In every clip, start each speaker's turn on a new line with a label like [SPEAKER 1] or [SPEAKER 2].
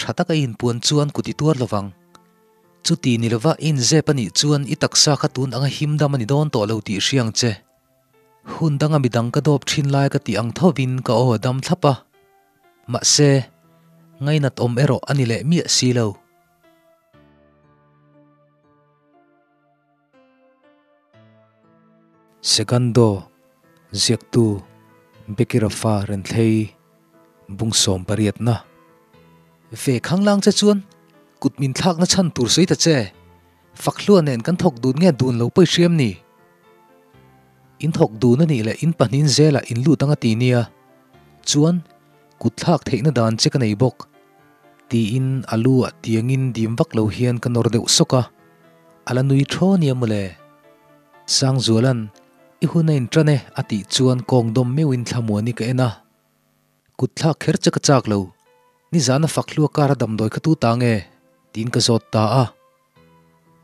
[SPEAKER 1] Tha taka i inpuan chuan kut i tuar lovang. Chuti ni lova i inzep a nih chuan i taksa kha tun anga him dam a ni dawn tawh lo tih hria ang che. Hun danga midang ka dawp thin lai ka tih ang thovin ka aw a dam thlap a. Mahse, ngainat awm erawh a ni leh miah si lo. Segundo, Ziaktu, Becky Rafa Renthlei, Bung 18 na. Ve khanglang che chuan kut min thlakna chhan tur sawi ta che. Fakhlua nen kan thawk dun nge dun lo pawi hriam ni? In thawk dun a nih leh in pahnin zelah in lut anga ti nia. Chuan kut thlak theihna dan che ka nei bawk. Tiin a lu ah tiangin dim vak lo hian ka nawr deuh sawk a. A la nui thaw nia mawle. Sangzuala'n, I hun a inṭan e, a tih chuan kawng dawm meuhin thlamuani ka en a. Kut thlak kher che ka chak lo. Nizan a fak hlua kar a damdawi kha tu ta nge? tiin ka zawt ta a.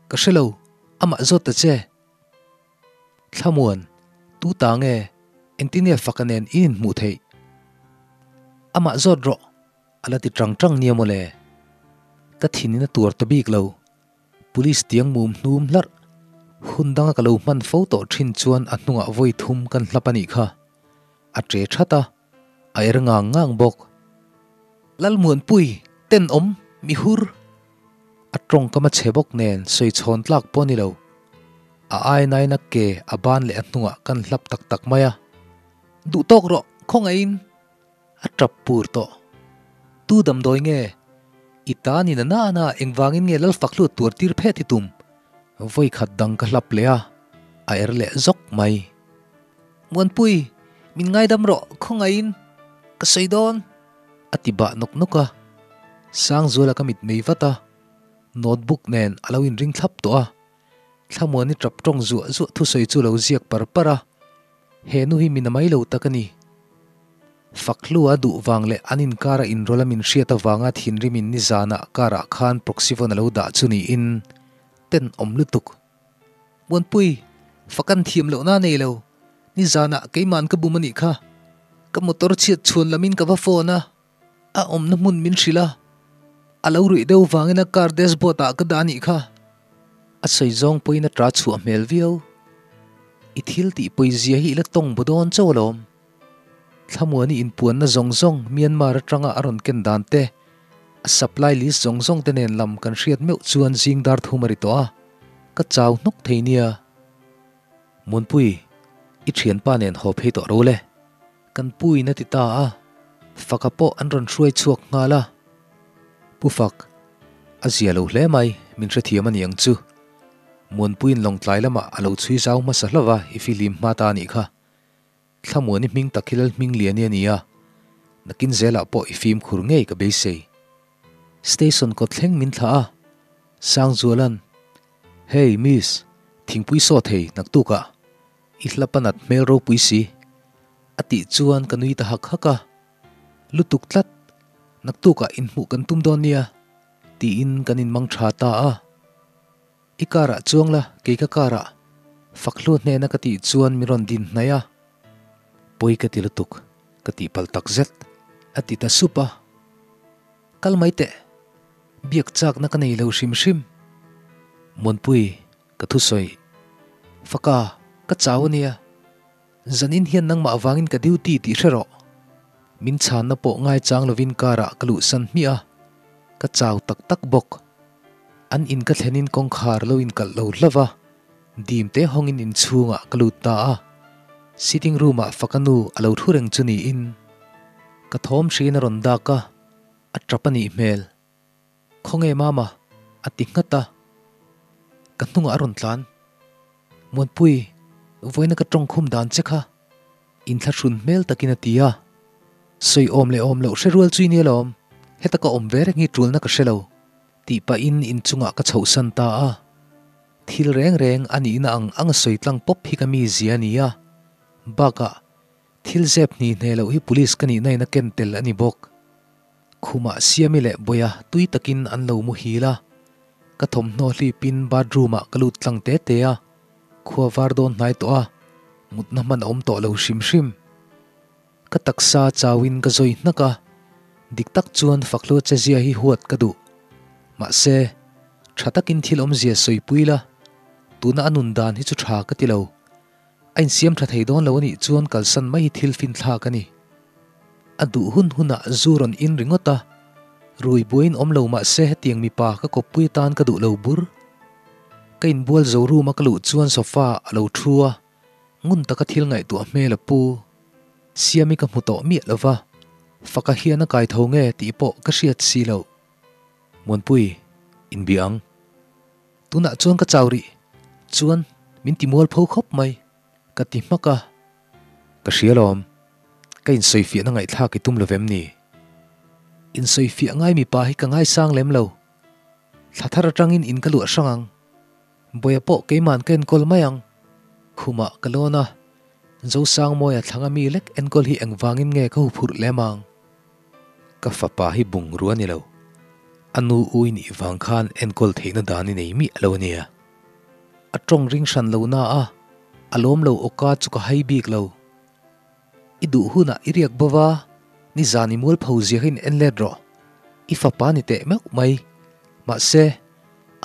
[SPEAKER 1] Ka hre lo, amah zawt ta che. Thlamuan, tu ta nge? Engtin nge faka nen i inhmuh theih? Amah zawt rawh, a la ti ṭang ṭang nia mawle. Ka thinin a tuar ta bik lo. Police tiang mum hnum hlarh. Hun danga ka lo hman fo tawh thin chuan a hnungah vawi thum kan hlap a nih kha. A che that a, a er ngang ngang bawk. Lalmuanpui, tenawm, mi hur. A tawngkam a chhe bawk nen sawi chhawn tlak pawh a ni lo. A ai nain a ke a ban leh a hnungah kan hlap tak tak mai a. Duh tawk rawh, khawngaihin. A tap pur tawh. Tu damdawi nge? I ta ni na na na engvangin nge Lalfak hlut tuar tir phet i tum? Vawi khat dang ka hlap leh a, a er leh zawk mai. Muanpui, min ngaidam rawh, khawngaihin ka sawi dawn. A ti bah nawk nawk a. Sangzuala ka mit mei vat a, notebook nen a lo inring thlap tawh a. Thlamuani tap tawng zuah zuah thusawi chu lo ziak par par a. He nu hi min a mai lo tak a ni. Fakhlua duh vang leh an inkara inrawlh a min hriat avanga thinrimin nizanah karah khan proxyphone a lo dah chu niin tenawm lutuk. Muanpui, fak an thiam lohna a nei lo. Nizanah keima'n ka bum a nih kha. Ka motor chhiat chhuan lamin ka va phone a, a awmna hmun min hrilh a. A lo ruih deuh vangin a car dashboard ah ka dah a nih kha. A sawi zawng pawhin a ṭa chhuah hmel viau. I thil tih pawizia hi i la tawng bu dawn chauh alawm. Thlamuani inpuanna zawng zawng Myanmar atanga a rawn ken dan te, a supply list zawng zawng te nen lam kan hriat meuh chuan zing dar thum a ri tawh a, ka chau hnawk thei nia. Munpui, i thianpa nen haw phei tawh ro le. Kan puin a ti ta a, Faka pawh an rawn hruai chhuak nghal a. Pu Fak, a zia lo hle mai, min hrethiam a ni ang chu. Muanpuiin Lawngtlai lamah a lo chhui zau hmasa hlauh a, i fihlim hma ta a nih kha. Thlamuani hming tak hi Lalhmingliani a ni a, nakin zelah pawh i fimkhur ngei ka beisei. Station kawt thleng min thlah a, Sangzuala'n, Hey Miss, thingpui saw thei naktukah i hla panat hmel ropui si, a tih chuan ka nui ta hak hak a, Lutuk tlat, naktukah inhmuh kan tum dawn nia, tiin kan inmang tha ta a. I car ah chuang la, kei ka car ah. Fakhlu hnena ka tih chuan min rawn din hnaih a. Pawi ka ti lutuk, ka tih pal tak zet, a ti ta sup a. Kal mai teh, biak chakna ka nei lo hrim hrim. Muanpui, ka thusawi. Faka, ka chau a nia. Zanin hian nangmah avangin ka duty tih hre rawh. Min chhanna pawh ngaichang lovin car ah ka luhsan hmiah a, ka chau tak tak bawk. An in ka thlenin kawngkhar lo inkalh lo hlauh a, dim te hawngin inchhungah ka lut ta a. Sitting room ah faka nu a lo thu reng chu niin ka thawm hriin a rawn dak a, a tap a nih hmel. Khawnge mama? a ti nghat a, ka hnungah a rawn tlan. Muanpui, vawiina ka tawngkhum dan che kha inthlahrun hmel takin a ti a. Sawi awm leh awm loh hre rual chu i nia lawm, heta ka awm ve reng hi tulna ka hre lo, tih pahin inchungah ka chhohsan ta a. Thil reng reng a nihna ang ang a sawi tlang pawp hi ka mizia a ni a, bakah thil zep hni hne loh hi police ka nihna in a ken tel a ni bawk. Khumah Siami leh Bawia tui takin an lo muhil a, ka thawmhnaw hlipin bathroom ah ka lut tlang te te a, khua var dawn hnai tawh a, mutna hman a awm tawh lo hrim hrim. Ka taksa chauin ka zawi hnak a, Dik tak chuan Fakhlua chezia hi huat ka duh. Mahse, tha takin thil awmzia sawipui la, tuna a nun dan hi chu tha ka ti lo. A insiam tha thei dawn lo a nih chuan kalsan mai hi thil finthlak a ni. A duh hun hunah zu rawn in ringawt a, rui buaiin awm lo mah se hetiang mipa ka kawppui atan ka duh lo bur. Ka inbual zo room a ka luh chuan sofa a lo thu a, ngun taka thil ngaihtuah hmel a pu. Siami ka hmu tawh miah lo va, faka hian a kai tho nge tih pawh ka hriat si loh. Muanpui, inbia ang. Tunah chuan ka chau rih chuan min ti mual pho khawp mai, ka ti hmak a. Ka hria lawm, ka insawifiahna ngaihthlak i tum lo vem ni? Insawifiah ngai mipa hi ka ngaisang lem lo. Thla thar atangin in ka luah hrang ang. Bawia pawh keiman ka enkawl mai ang. Khumah ka lawn a, Zosangmawia thlanga mi lek enkawl hi engvangin nge ka huphurh lem ang? Ka fapa hi bungrua ni lo. A nu ui nih vang khan enkawl theihna dan i nei miah lo a nia. A tawng ring hran lo na a, a lawm lo awka chu ka hai bik lo. I duh hunah i riak bo va, nizan i mualpho zia kha in en let rawh. I fapa ni teh meuh mai. Mahse,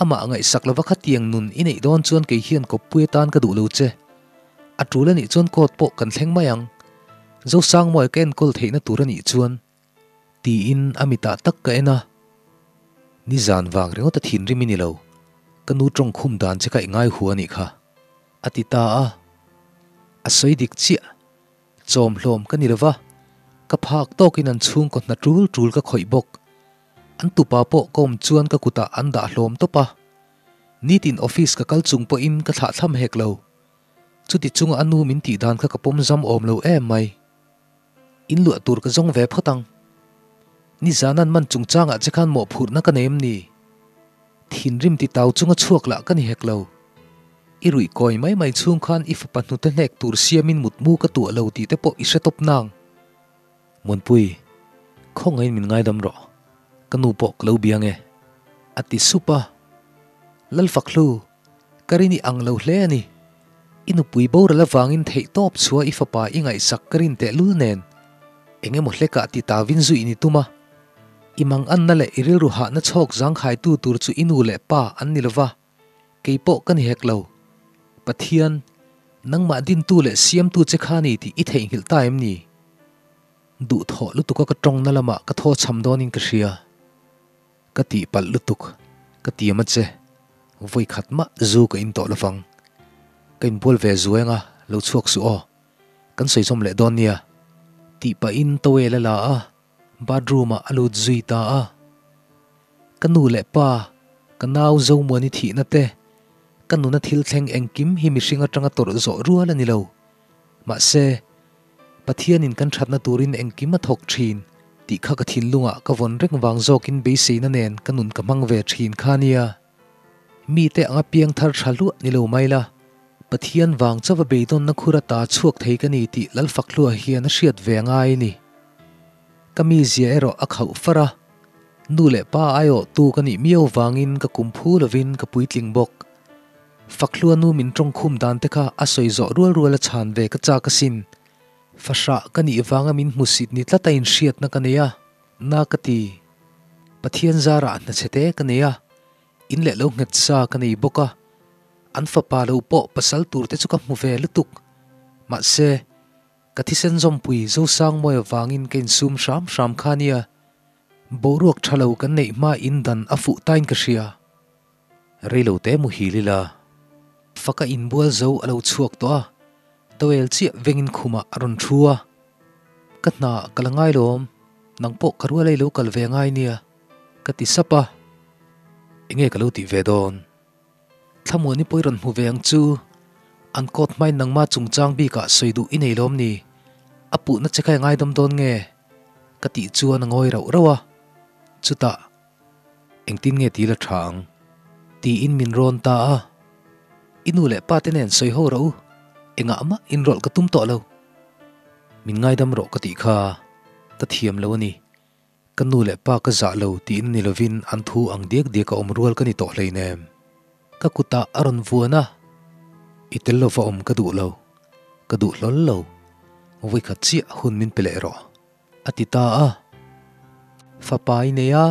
[SPEAKER 1] amah ngaihsak lova khatiang nun i neih dawn chuan kei hian kawppui atan ka duh lo che. A tul a nih chuan court pawh kan thleng mai ang. Zosangmawia ka enkawl theihna tur a nih chuan. Tiin a mitah tak ka en a. Nizan vang ringawt a thinrim i ni lo. Ka nu tawng khum dan che kha i ngai hu a nih kha. A ti ta a. A sawi dik chiah. Chawm hlawm ka ni lo va, ka phak tawkin an chhungkaw hna tul tul ka khawih bawk. An tupa pawh ka awm chuan ka kutah an dah hlawm tawp a. Nitin office ka kal chung pawhin ka thlahthlam hek lo. Chuti chunga a nu min tih dan kha ka pawm zam awm lo em mai. In luah tur ka zawng ve phawt ang. Nizan an man chungchangah che khan mawhphurhna ka nei em ni? Thinrim ti tau chunga chhuak lah ka ni hek lo. I ruih kawi mai mai chhung khan i fapa hnute hnek tur siamin mutmu ka tuah lo tih te pawh i hre tawp nang. Muanpui, khawngaihin min ngaidam rawh. Ka nu pawh ka lo bia nge? A ti sup a. Lalfakhlu, ka rin i ang lo hle a ni. I nupui boral avangin theihtawp chhuah i fapa i ngaihsak ka rin tehlul nen eng emaw hlekah ti ta vin zuih ni tum a. I manganna leh i rilru hahna chhawk zangkhaitu tur chu i nu leh pa an ni lova, kei pawh ka ni hek lo. Pathian, nangmah dintu leh siamtu che kha ni tih i theihnghilh ta em ni? Duhthawh lutuka ka tawngna lamah ka thaw cham dawnin ka hria. Ka tihpalh lutuk, ka tiam a che. Vawi khat mah zu ka in tawh lovang. Ka inbual ve zueng a, lo chhuak suh aw. Kan sawi zawm leh dawn nia. Tih pahin towel a la a, bathroom ah a lut zui ta a. Ka nu leh pa, ka nau Zomuani thihna te, ka nuna thil thleng engkim hi mihring atanga tawrh zawh rual a ni lo. Mahse, Pathianin kan thatna turin engkim a thawk thin tih kha ka thinlungah ka vawn reng vang zawkin beiseina nen ka nun ka hmang ve thin kha nia. Mite anga piang thar tha hluah ni lo mai la, Pathian vang chauha beidawnna khur ata chhuak thei ka ni tih Lalfakhlua hian a hriat ve a ngai a ni. Ka mizia erawh a khauh far a, nu leh pa aiawhtu ka nih miau vangin ka kum phu lovin ka puitling bawk. Fakhlua nu min tawngkhum dan te kha a sawi zawh rual rual a chhan ve ka chak asin. Fahrah ka nih vanga min hmusit ni tlat a inhriatna ka nei a, na ka ti. Pathian zarah hna chhe te ka nei a, in leh lo nghet sa ka nei bawk a. An fapa lo pawh pasal tur te chu ka hmu ve lutuk. Mahse, ka thisen zawmpui Zosangmawia vangin ka insum hram hram kha nia. Boruak tha lo kan neih hma in dan a fuh tain ka hria. Reilo te muhil ila. Faka inbual zo a lo chhuak tawh a, towel chiah vengin khumah a rawn thu a. Ka hna ka la ngai lawm, nang pawh ka rual ei lo kal ve ngai nia, ka ti sap a. Enge ka lo tih ve dawn? Thlamuani pawh i rawn hmu ve ang chu, an court hmain nangma chungchang bikah sawi duh i nei lawm ni? A puhna che kha i ngaidam dawn nge? Ka tih chuan a ngawi rauh rauh a, chutah. Engtin nge ti la tha ang? Tiin min rawn ta a. I nu leh pa te nen sawi ho rawh u, engah mah inrawlh ka tum tawh lo. Min ngaidam rawh ka tih kha ka thiam lo a ni. Ka nu leh pa ka zah lo tiin ni lovin an thu ang diak diak a awm rual ka ni tawh hleinem. Ka kutah a rawn vuan a, I tel lova awm ka duh lo, ka duh hlawl lo, vawikhat chiah hun min pe leh rawh. A ti ta a. Fapa i nei a,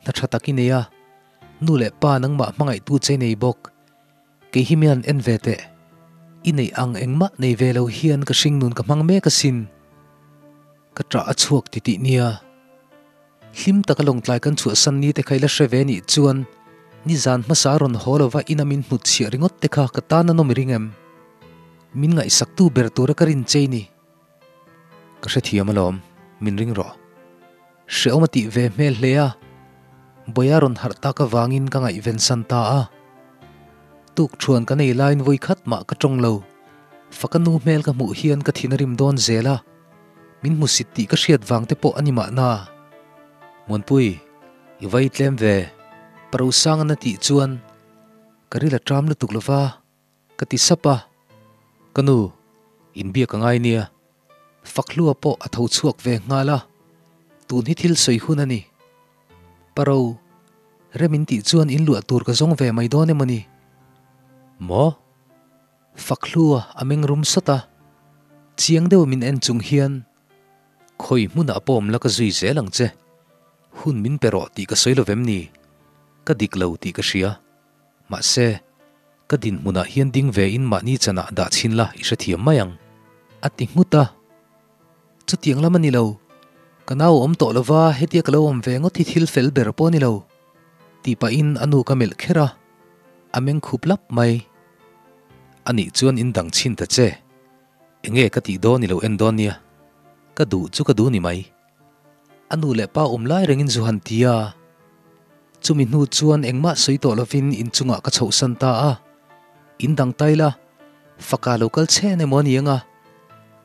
[SPEAKER 1] hna tha tak i nei a, nu leh pa nangmah hmangaihtu che i nei bawk. Kei hi min han en ve teh. I neih ang engmah nei ve lo hian ka hringnun ka hmang mek asin. Ka ṭah a chhuak ti tih nia. Hlim taka lawngtlai kan chhuahsan ni te kha i la hre ve nih chuan nizan hmasa a rawn haw lova ina min hnutchhiah ringawt te kha ka tan a nawm i ring em? Min ngaihsaktu ber tura ka rin che i ni. Ka hrethiam alawm, min ring rawh. Hrehawm a tih ve hmel hle a, Bawia rawn harh tak avangin ka ngaihven san ta a. Tuk thuan kan ei laiin vawi khat mah ka tawng lo. Faka nu hmel ka hmuh hian ka thin a rim dawn zel a, min hmusit tih ka hriat vang te pawh a ni mahna. Muanpui, i vai tlem ve, Parosanga na tih chuan ka ril a ṭam lutuk lo va. Ka ti sap a, Ka nu, inbiak a ngai nia. Fakhlua pawh a tho chhuak ve nghal a, tun hi thil sawi hun a ni. Paro, rem in tih chuan in luah tur ka zawng ve mai dawn emaw ni? Maw? Fakhlua a meng rum sawt a, chiang deuh min en chung hian, Khawi hmunah pawh awm la ka zui zel ang che. Hun min pe rawh tih ka sawi lo vem ni? Ka dik lo tih ka hria. Mahse, ka dinhmunah hian ding ve in mahni chanah dah chhin la i hrethiam mai ang, a ti nghut a. Chutiang lam a ni lo, ka nau awm tawh lova hetia ka lo awm ve ngawt hi thil fel ber pawh a ni lo, tih pahin a nu ka melh kher a, a meng khup lap mai. Anih chuan in dang chhin ta che, enge ka tih dawn i lo en dawn nia, ka duh chu ka duh ni mai. A nu leh pa awm lai rengin zu han ti a. Chumi hnu chuan engmah sawi tawh lovin inchungah ka chhohsan ta a. In dang tai la, faka lo kal chhen emaw a ni ang a,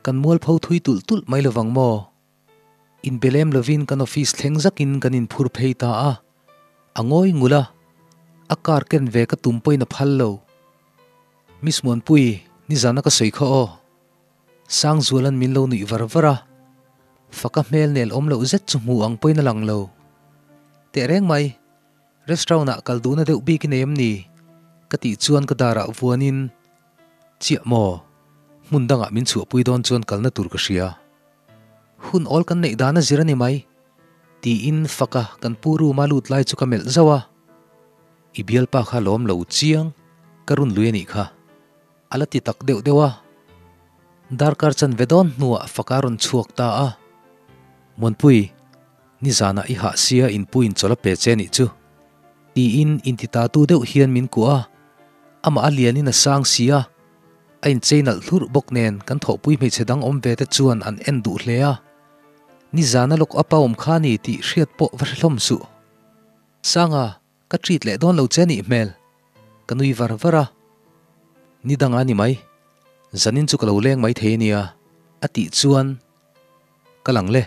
[SPEAKER 1] kan mualpho thui tulh tulh mai lovang maw? Inbe lem lovin kan office thleng zakin kan inphur phei ta a. A ngawi ngul a, a car ken ve ka tum pawhin a phal lo. Miss Muanpui, nizana ka sawi kha aw. Sangzuala'n min lo nuih var var a, faka hmel nel awm loh zet chu hmu ang pawhin a lang lo. Tehreng mai, restaurant ah kal duhna deuh bik i nei em ni? Ka tih chuan ka darah vuanin, Chiah maw? Hmun dangah min chhuahpui dawn chuan kalna tur ka hria. Hun awl kan neih dan a zir a ni mai, tiin faka kan pu room a lut lai chu ka melh zauh a. I bialpa kha lawm lo chiang, ka run lui a nih kha. A la ti tak deuh deuh a. Darkar chanve dawn hnuah faka rawn chhuak ta a. Muanpui, nizanah i hah sia inpuiin chawl a pe che nih chu. Tiin intitatu deuh hian min kuah a. Amah a lianin a sang si a. A inchei nalh hlurh bawk nen kan thawhpui hmeichhe dang awm ve te chuan an en duh hle a. Nizana lawk a pa awm kha ni tih hriat pawh va hre hlawm suh. Sanga, Ka treat leh dawn lo che nih hmel. Ka nui var var a. Ni dang a ni mai. Zanin chu ka lo leng mai thei a nia. A tih chuan ka lang le.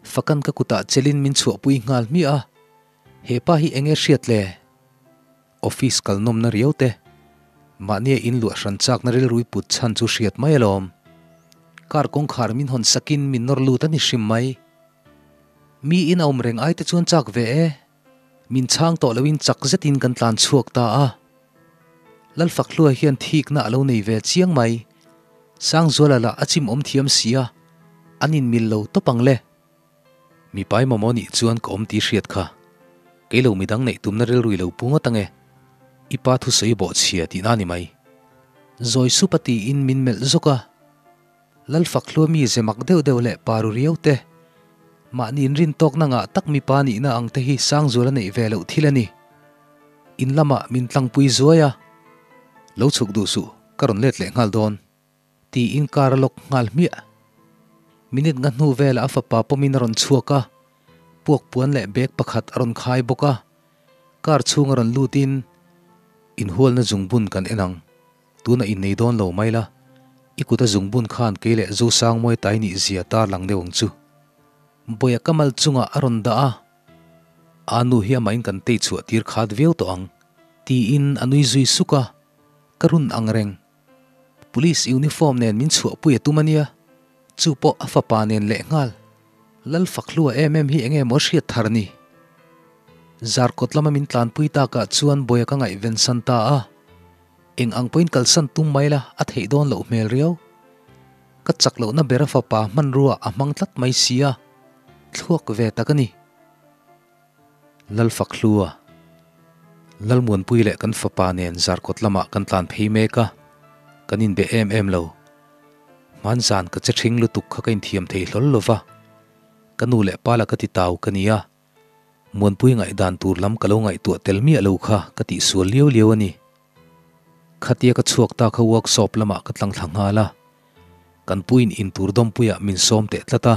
[SPEAKER 1] Fakan ka kutah chelin min chhuahpui nghal hmiah a. He pa hi enge hriat le? Office kal nawmna riau te. Mahnia in luah hran chakna rilrui put chhan chu hriat mai alawm. Car kawngkhar min hawn sakin min nawr lut a ni hrim mai. Mi in a awm reng ai te chuan chak ve e. Min chhang tawh loin chak zetin kan tlan chhuak ta a. Lalfakhlua hian thikna a lo nei ve chiang mai. Sangzuala lah a chim awm thiam si a, an inmil lo tawp ang le. Mipai mawmaw nih chuan ka awm tih hriat kha. Kei lo midang neih tumna rilru i lo pu ngawt ange. I pa thusawi bawh chhia tihna a ni mai. Zawi sup a tiin min melh zawk a. Lalfakhlua mi ze mak deuh deuh leh pa ru riau te, mahni inrin tawkna ngah tak mipa nihna ang te hi Sangzuala neih ve loh thil a ni. In lamah min tlangpui zuai a, Lo chhuk duh suh, ka rawn let leh nghal dawn, tiin car a lock nghal hmiah. Minute nga hnu velah a fapa pawmin a rawn chhuak a, puak puan leh bag pakhat a rawn khai bawk a, car chhung a rawn lutin, Inhualna zungbun kan en ang. Tunah innei dawn lo mai la, i kut a zungbun khan kei leh Zosangmawi tai nih zia tar lang deuh ang chu. Bawia ka mal chungah a rawn dah a, A nu hi amahin kan tei chhuah tir khat viau tawh ang, tiin a nui zui suk a, ka run ang reng. Police uniform nen min chhuahpui a tum a nia, chu pawh a fapa nen lehnghal. Lalfakhlua em em hi enge maw hriat thar ni? Zarkawt lama min tlanpui takah chuan Bawia ka ngaihven san ta a. Eng ang pawhin kalsan tum mai la a theih dawn loh hmel riau. Ka chak lohna ber a fapa hmanrua a hmang tlat mai si a, thluak ve tak a ni. Lalfakhlua, Lalmuanpui leh kan fapa nen Zarkawt lamah kan tlan phei mek a, kan inbe em em lo. Hmanzan ka che ṭhing lutuk kha ka inthiam thei hlawl lo va, ka nu leh pa la ka ti tau ka nia. Muanpui ngaihdan tur lam ka lo ngaihtuah tel miah lo kha ka tihsual liau liau a ni. Khatia ka chhuak ta kha workshop lamah ka tlang thla nghal a, kan puiin intur dawmpuiah min sawm teh tlat a,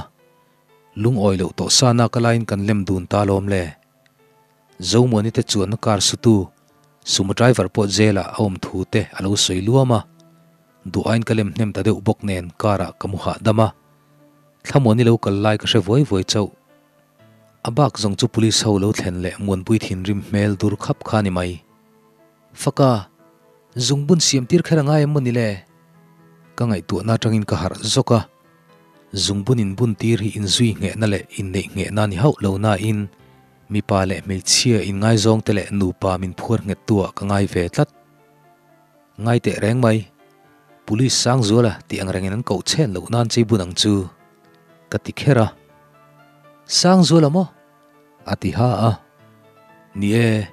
[SPEAKER 1] lungawi loh tawh sana ka laiin kan lem dun ta lawm le. Zomuani te chuanna car sutu sumo driver pawh jail ah a awm thu te a lo sawi luam a, duh aiin ka lem hnem ta deuh bawk nen car ah ka mu hahdam a, Thlamuani lo kal lai ka hre vuai vuai chauh. A bak zawng chu police ho lo thlen leh Muanpui thinrim hmel dur khap kha ni mai. Faka, zungbun siam tir kher a ngai em maw ni le? Ka ngaihtuahna atangin ka harh zawk a, zungbun in bun tir hi inzui nghehna leh inneih nghehna ni hauh lo nain mipa leh hmeichhia inngaizawng te leh nupa min phuar nghet tu ah ka ngai ve tlat. Ngai teh reng mai, Police Sangzuala tih ang rengin an koh chhen loh nan chei bun ang chu ka ti kher a. Sangzuala maw? A ti ha a. Ni e,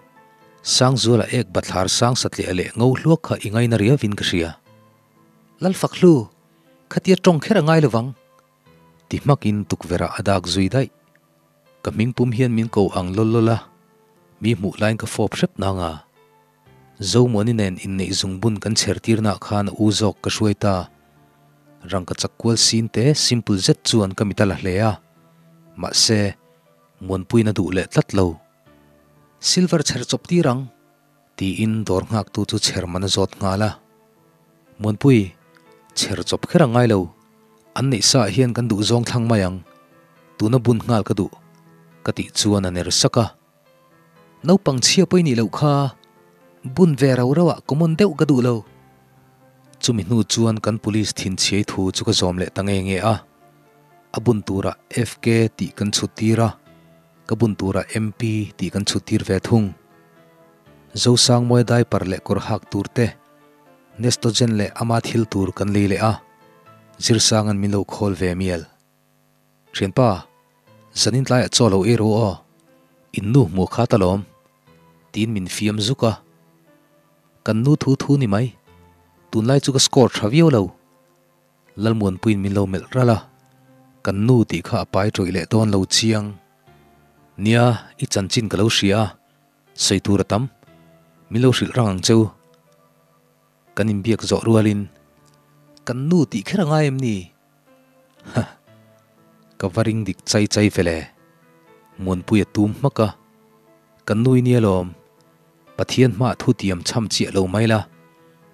[SPEAKER 1] Sangzuala ek bathlar sang satliah leh ngo hluak kha i ngaina riavin ka hria. Lalfakhlu, khatia tawng kher a ngai lovang. Ti hmakin tukverh ah a dak zui daih. Ka hmingpum hian min ko ang lawl lawl a, mi hmuh laiin ka fawp hrep nang a. Zomuani nen inneih zungbun kan chher tirnaah khan a u zawk ka hruai ta. Rangka chak kual sin te simple zet chuan ka mit a la hle a, mahse, Muanpuiin a duh leh tlat lo. Silver chher chawp tir ang, tiin dawr nghaktu chu chher man a zawt nghal a. Muanpui, chher chawp kher a ngai lo, an neih saah hian kan duh zawng thlang mai ang, tuna bun nghal ka duh, ka tih chuan a ner sak a. Naupang chhia pawh i nih loh kha, bun ve rau rauh ah common deuh ka duh lo. Chumi hnu chuan kan police thinchhiai thu chu ka zawm leh ta nge nge a, a bun turah FK tih kan chhut tir a, ka bun turah MP tih kan chhut tir ve thung. Zosangmawia diaper leh kawr hak tur te, Nestogen leh ama thil tur kan lei leh a, Zirsanga'n min lo khawl ve mial. Thianpa, zanin tlaiah chaw lo ei ro aw, in nu hmuh kha ta lawm, tiin min fiam zuk a. Kan nu thu thu ni mai, tunlai chu ka score tha viau lo. Lalmuanpuiin min lo melh ralh a, kan nu tih kha a pai tawih leh dawn lo chiang. Nia, i chanchin ka lo hria a, sawi tur a tam, min lo hrilh rang ang che u. Kan inbiak zawh rualin, Kan nu tih kher a ngai em ni? Ha! Ka va ring dik chai chai ve le. Muanpui a tum hmak a. Kan nui nia lawm. Pathian hmaah thu tiam chham chiah lo mai la,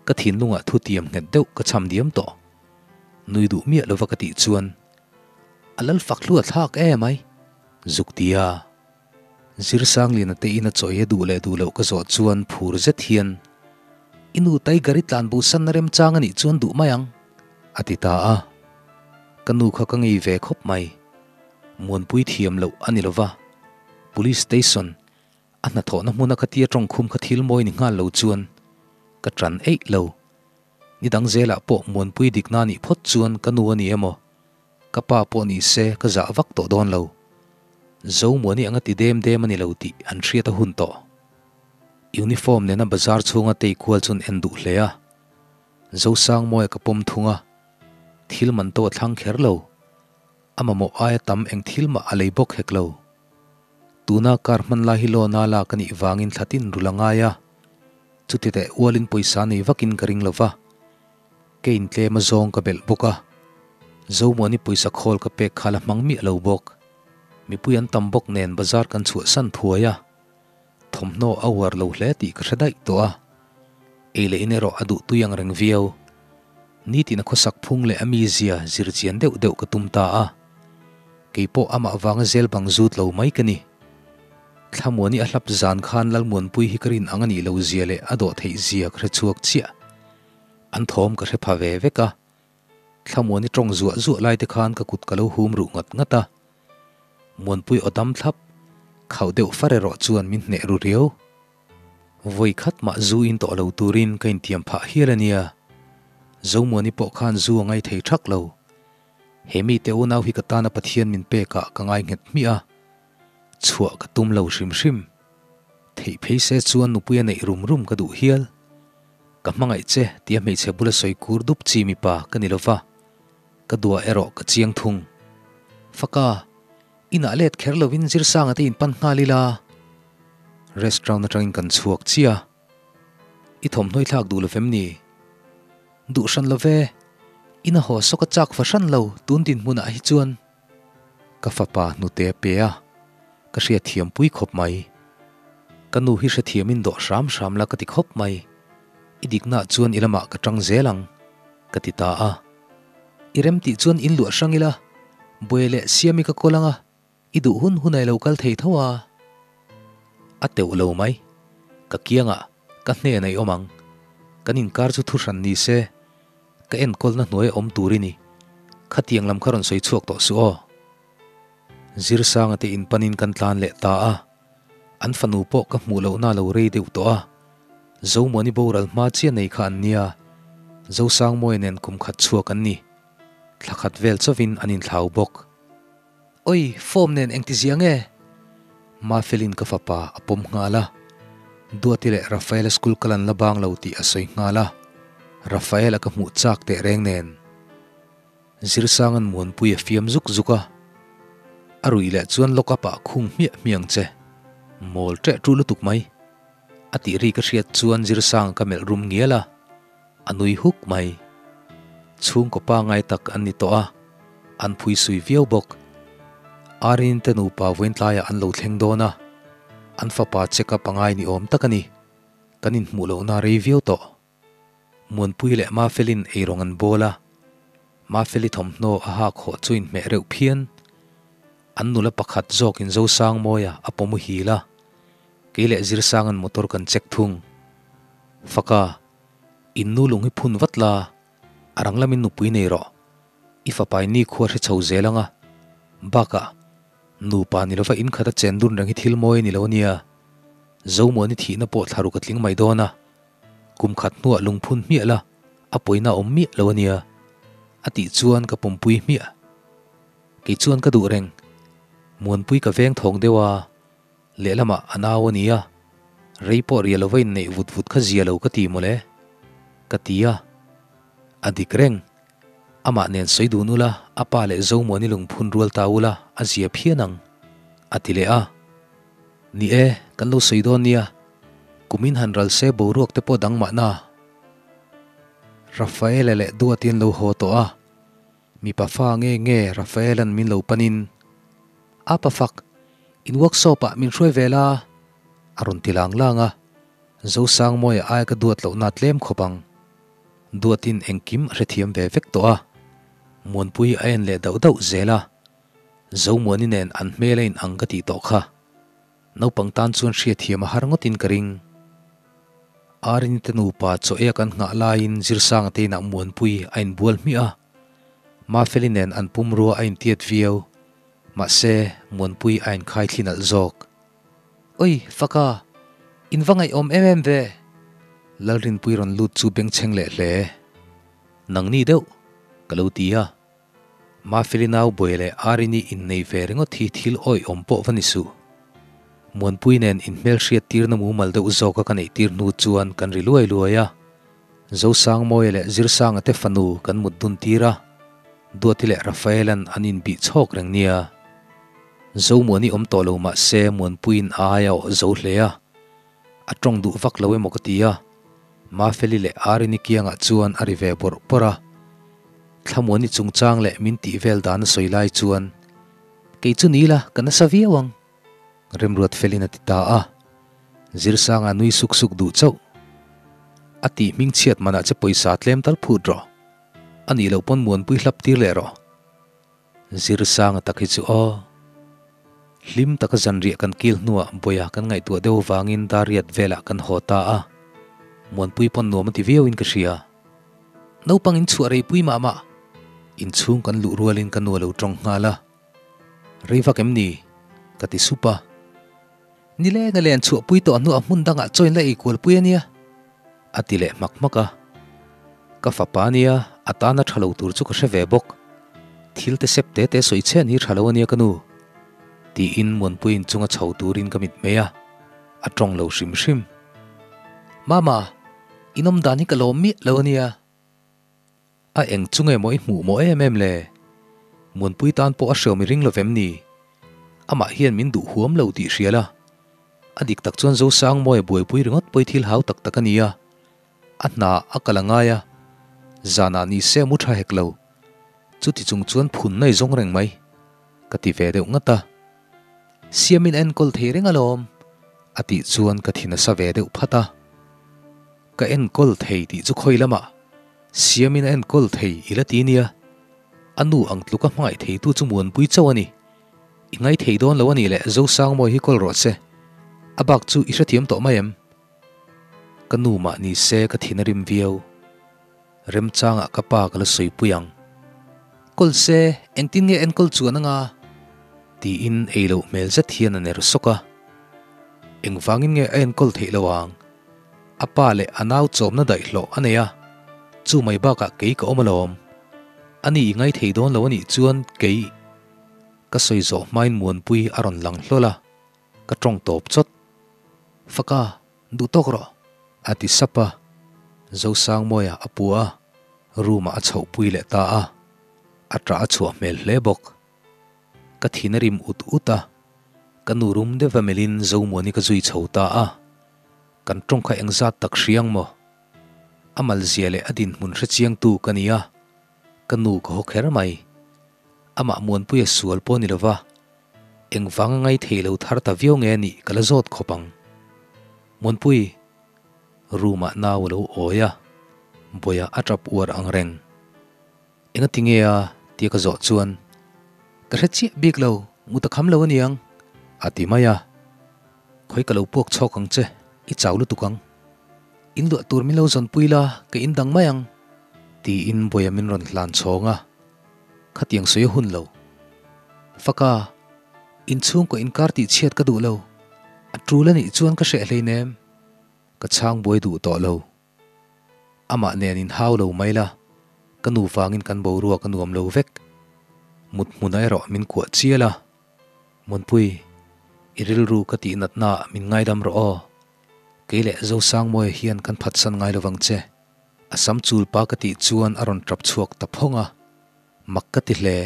[SPEAKER 1] ka thinlungah thu tiam nghet deuh ka chham diam tawh. Nui duh miah lova ka tih chuan a lal fak hlu a thlak em ai. Zuk tia. Zirsangliana te ina chaw ei a duh leh duh loh ka zawh chuan phur zet hian, I nu Tiger i tlan bo sanna remchang a nih chuan duh mai ang, a ti ta a. Ka nu kha ka ngei ve khawp mai. Muanpui thiam loh a ni lova, Police Station a hnathawhna hmuna ka tia tawngkhum kha thil mawi ni nghal lo chuan ka ṭan eih lo. Ni dang zelah pawh Muanpui dikna nih phawt chuan ka nu a ni emaw, Ka pa pawh ni se ka zah vak tawh dawn lo. Zomuani anga ti dem dem a ni lo tih an hriat a hun tawh. Uniform nena bazar chhunga tei kual chuan en duh hle a. Zosangmawia ka pawm thung a, thil man to a thlang kher lo. A mamawh aia tam eng thil mah a lei bawk hek lo. Tuna car hman lai hi loan a lak a nih vangin thla tin rul a ngai a. Chuti teh ualin pawisa nei vakin ka ring lo va. Ka intlem a zawng ka belh bawk a, Zomuani pawisa khawl ka pek kha la hmang miah lo bawk. Mipui an tam bawk nen bazar kan chhuahsan thuai a, thawmhnaw a uar lo hle tih ka hre daih tawh a. Ei leh in erawh a duh tui ang reng viau. Nitin a khawsak phung leh a mizia zir chian deuh deuh ka tum ta a. Kei pawh amah vanga zel bang zut lo mai ka ni. Thlamuani a hlap zan khan Lalmuanpui hi ka rin ang a nih lo zia leh a dawh theih zia ka hre chhuak chiah. An thawm ka hre pha ve vek a, Thlamuani tawng zuah zuah lai te khan ka kut ka lo hum ruh ngat ngat a. Muanpui aw dam thlap, khauh deuh far erawh chuan min hneh ru riau. Vawi khat mah zu in tawh lo turin ka intiam phah hial a nia. Zomuani pawh khan zu a ngai thei thak lo. He mite unau hi ka tana Pathian min pekah ka ngai nghet hmiah a, chhuah ka tum lo hrim hrim. Theih phei se chuan nupuia neih rum rum ka duh hial. Ka hmangaih che tia hmeichhe bula sawi kur dup chi mipa ka ni lova, ka dua erawh ka chiang thung. Faka, inah let kher lovin Zirsanga te inpan nghal ila. Restaurant atangin kan chhuak chiah a. I thawmhnaw i thlak duh lovem ni? Duh hran love, ina haw sawk a chak fahran lo tun dinhmunah hi chuan. Ka fapa hnute a pe a, ka hriatthiam pui khawp mai. Ka nu hi hrethiamin dawh hram hram la ka ti khawp mai. I diknaah chuan i lamah ka tang zel ang, ka ti ta a. I rem tih chuan in luah hrang ila, buai leh siami ka kawl ang a, i duh hun hunah i lo kal thei tho a. A teuh lo mai. Ka kiangah ka hnenah i awm ang. Kan inkar chu thuhran ni se. Ka enkawlna hnuaia awm tur i ni. Khatiang lam kha rawn sawi chhuak tawh suh aw. Zirsanga te inpanin kan tlan leh ta a. An fanu pawh ka hmuh lohna lo rei deuh tawh a. Zomuani boral hma chiah nei kha an nia. Zosangmawia nen kum khat chhuak an ni. Thla khat vel chauhin an inthlau bawk. Oi, form nen engti zia nge? Mafelin ka fapa a pawm nghal a. Duati leh Rafaela school kal an la bang lo tih a sawi nghal a. Rafaela ka hmuh chak teh reng nen. Zirsanga'n Muanpui a fiam zuk zuk a. A ruih leh chuan lock up ah khung hmiah hmiah ang che. Mawl ṭeh ṭu lutuk mai. A tih ri ka hriat chuan Zirsanga ka melh rum ngial a. A nui huk mai. Chhungkaw pangai tak an ni tawh a, an phui sui viau bawk. Arin te nupa vawiin tlaiah an lo thleng dawn a, an fapa check up a ngai ni awm tak a ni. Kan inhmuh lohna rei viau tawh. Muanpui leh Mafelin eirawng an bawl a, Mafeli thawmhnaw a hak hawh chu inhmeh reuh phian. An nula pakhat zawkin Zosangmawia a pawm hil a, kei leh Zirsanga'n motor kan check thung. Faka. In nu lung hi phun vat la, a rang lamin nupui nei rawh. I fapa in nikhua hre chho zel ang a. Bakah, nupa ni lova in khat a chen dun reng hi thil mawi a ni lo ania. Zomuani thihna pawh thla ruk a tling mai dawn a. Kum khat hnuah lung phun hmiah la, a pawina awm miah lo ania. A tih chuan ka pumpui hmiah. Kei chuan ka duh reng. Muanpui ka veng thawng deuh a. Lehlamah a nau a ni a, rei pawh ria lova inneih vut vut kha zia lo ka ti mawle, ka ti a. A dik reng. Amah nen sawi dun ula, a pa leh Zomuani lungphun rual ta ula, a zia phian ang, a ti leh a. Ni e, kan lo sawi dawn nia, kumin han ral se boruak te pawh dang mahna. Rafaela leh Duati an lo haw tawh a, Mipa fa nge nge Rafaela'n min lo panin, A pa fak, in workshop ah min hruai ve la, a rawn ti lang lang a. Zosangmawia aia ka duat lohna tlem khawp ang. Duatin engkim a hrethiam ve vek tawh a. Muanpui a en leh dauh dauh zel a. Zomuani nen an hmel a in ang ka tih tawh kha. Naupang tan chuan hriatthiam a har ngawtin ka ring. Arini te nupa chaw ea kan nghah laiin Zirsanga te inah Muanpui a inbual hmiah a. Mafeli nen an pumrua a intiat viau. Mahse, Muanpui a inkhai thli nalh zawk. Oi, Faka! In va ngaihawm em em ve! Lalrinpui rawn lut chu bengchheng leh hle. Nangni deuh, ka lo ti a. Mafeli nau buai leh Arini innei ve ringawt hi thil awihawm pawh va ni suh. Muanpui nen inhmelhriat tirna mumal deuh zawka ka neih tir hnu chuan kan ri luai luai a. Zosangmawia leh Zirsanga te fanu kan mut dun tir a, Duati leh Rafaela'n an inbih chhawk reng nia. Zomuani awm tawh lo mah se Muanpuiin a ai a awh zo hle a, a tawng duh vak lo emaw ka ti a. Mafeli leh Arini kiangah chuan a ri ve bawrh bawrh a. Thlamuani chungchang leh min tih vel dan a sawi lai chuan, Kei chu ni la, ka nasa viau ang, Remruat felin a ti ta a. Zirsanga nui suk suk duh chauh. A tih hming chhiat manah che pawisa tlem tal phut rawh. A nih loh pawn muanpui hlap tir leh rawh. Zirsanga tak hi chu aw. Hlim taka zanriah kan kil hnuah Bawia kan ngaihtuah deuh vangin Dariat velah kan haw ta a. Muanpui pawn nuam a ti viauin ka hria. Naupang in chhuah reipui mah mah. Inchhung kan luh rualin ka nu a lo tawng nghal a. Rei vak em ni? Ka ti sup a. Nileng a len chhuahpui tawh hnuah hmun dangah chaw in la ei kualpui a nia. A ti leh hmak hmak a. Ka fapa nia, a tana tha lo tur chu ka hre ve bawk. Thil te sep te te sawi chhen hi tha lo a nia ka nu. Tiin Muanpuiin chunga chho turin ka mit mai a. A tawng lo hrim hrim. Mama, in awm dan hi ka lawm miah lo a nia. A eng chu nge maw i hmuh maw em em le? Muanpui tan pawh a hreawm i ring lo vem ni? Amah hian min duh huam lo tih hria la. A dik tak chuan Zosangmawia buaipui ringawt pawi thil hau tak tak a ni a. A hna a kal a ngai a, zanah ni se mu tha hek lo. Chuti chung chuan phun nai zawng reng mai. Ka ti ve deuh ngat a. Siamin a enkawl thei reng alawm, a tih chuan ka thin a sa ve deuh phat a. Ka enkawl thei tih chu khawi lamah Siamin a enkawl thei i la ti nia. A nu ang tluk a hmangaih theitu chu Muanpui chauh a ni. I ngai thei dawn lo a nih leh Zosangmawi hi kawl rawh che. A bak chu i hrethiam tawh mai em? Ka nu mah ni se ka thin a rim viau. Remchangah ka pa ka la sawipui ang. Kawl se, engtin nge enkawl chuan anga? Tiin ei loh hmel zet hian a ner sawk a. Engvangin nge a enkawl theih lo ang? A pa leh a nau chawmna daih hlawh a nei a, chu mai bakah kei ka awm alawm. Ani i ngai thei dawn lo a nih chuan kei ka sawi zawh hmain Muanpui a rawn lang hlawl a, ka tawng tawp chawt. Faka, duh tawk rawh, a ti sap a, Zosangmawia a pu a, room-ah a chhohpui leh ta a, a ṭah a chhuah hmel hle bawk. Ka thin a rim ut ut a, ka nu rum deuh va melhin Zomuani ka zui chho ta a, kan tawng kha engzat tak hriang maw? A malzia leh a dinhmun hrechiangtu ka ni a, ka nu ka haw kher mai. Amah Muanpuia sual pawh ni lova, engvanga ngai thei lo thar ta viau nge nih ka la zawt khawp ang. Muanpui, room-ah nau a lo awi a, bawia a tap uar ang reng. Engati nge a? tia ka zawh chuan, Ka hre chiah bik lo, ngut a kham lo aniang, a ti mai a. Khawi ka lo puak chhawk ang che, i chau lutuk ang. In luah tur min lo zawnpui la, ka in dang mai ang, tiin Bawia min rawn hlan chhawng a. Khatiang sawi a hun lo. Faka, inchhungkaw inkar tih chhiat ka duh lo. A tul anih chuan ka hreh hleinem. Ka chhang buai duh tawh lo. Amah nen inhau lo mai la, ka nu vangin kan boruak a nuam lo vek. Mut hmunah erawh min kuah chial a, Muanpui, i rilru ka tih natnaah min ngaidam rawh aw. Kei leh Zosangmawia hian kan phatsan ngai lovang che. A sam chul pa ka tih chuan a rawn tap chhuak ta phawng a, mak ka ti hle.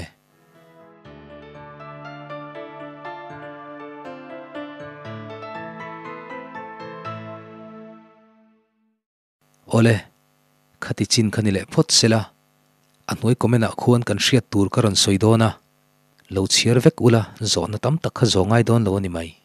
[SPEAKER 1] Awle, khati chin kha ni leh phawt sela, a hnuai comment ah khuan kan hriat tur ka rawn sawi dawn a, lo chhiar vek ula zawhna tam tak kha zawh ngai dawn lo a ni mai.